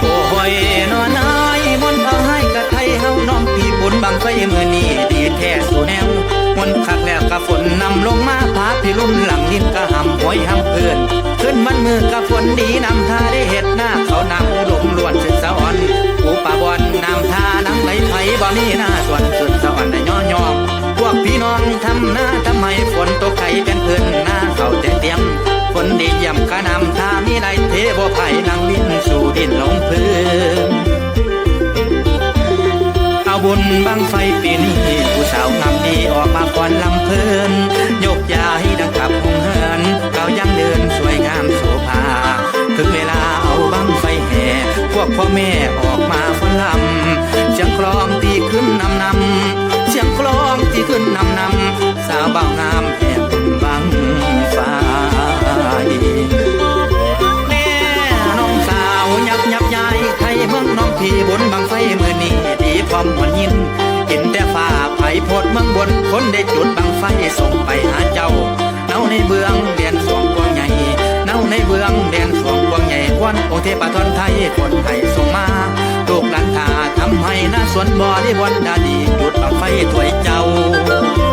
ໂອ້ໂຫຍ ນ້ອງເອີຍ ມົນເອົາຮ້າຍກະໄທເຮົາ ນ້ອງພີ່ບຸນບັ້ງໄຟມື້ນີ້ດີແທ້ສູ່ແນວ ມົນຄັກແລ້ວກະຝົນນຳລົງມາ ພາພີ່ລຸນຫຼັງດິນກະຫຳໂຫຍຫຳເພິ່ນ ຄືນວັນມື້ກະຝົນດີນຳພາ ໄດ້ເຮັດນາເຂົ້ານ້ຳອຸດົມລ້ວນຊື່ນສະອອນ ປູປາບ່ອນນ້ຳທ່າຫຼັງໄຫຼໄຜ ບໍ່ມີນາສວນຊື່ນສະອອນໄດ້ຍໍຍ້ອງ ພວກພີ່ນ້ອງທຳນາທຳໄຮ່ ຝົນຕົກໄຖແປ້ນເພິ່ນ ນາເຂົ້າແຕ່ງຕຽມ ຝົນດີຢ້ຽມກະນ້ຳທ່າມີໄຫຼ ເທບໍ່ໄພຫຼັງດິນສູ່ດິນລົງພື້ນ. ເອົາບຸນບັ້ງໄຟປີນີ້ ຜູ້ສາວງາມດີອອກມາຟ້ອນລຳເພີນ ຍົກຍ້າຍດັງກັບຫົງເຮືອນ ເກົ່າຢ່າງເດີນສວຍງາມໂສພາ ເຖິງເວລາເອົາບັ້ງໄຟແຫ່ ພວກພໍ່ແມ່ອອກມາຟ້ອນລຳ ສຽງກລອງຕີຂຶ້ນນຳນຳ ສຽງກລອງຕີຂຶ້ນນຳນຳ ສາວບ່າວງາມແຫ່ບຸນບັ້ງໄຟ ແນ່ນ້ອງສາວຍັບຍັບຍ້າຍໄທເມືອງ ນ້ອງພີ່ບຸນບັ້ງໄຟມື້ນີ້ດີພ້ອມມ່ວນຍິນ ເຫັນແຕ່ຟ້າໃຜໂພດເມືອງບົນ ຄົນໄດ້ຈຸດບັ້ງໄຟສົ່ງໄປຫາເຈົ້າ ເນົາໃນເບື້ອງແດນສວງກວ້າງໃຫຍ່ ເນົາໃນເບື້ອງແດນສວງກວ້າງໃຫຍ່ ຄວນອົງເທບປະທອນໄທ ຄົນໄທສົ່ງມາ ລູກຫຼານຂ້າທຳໄຮ່ນາສວນ ບໍລິວານດາດີ ຈຸດບັ້ງໄຟຊ່ວຍເຈົ້າ.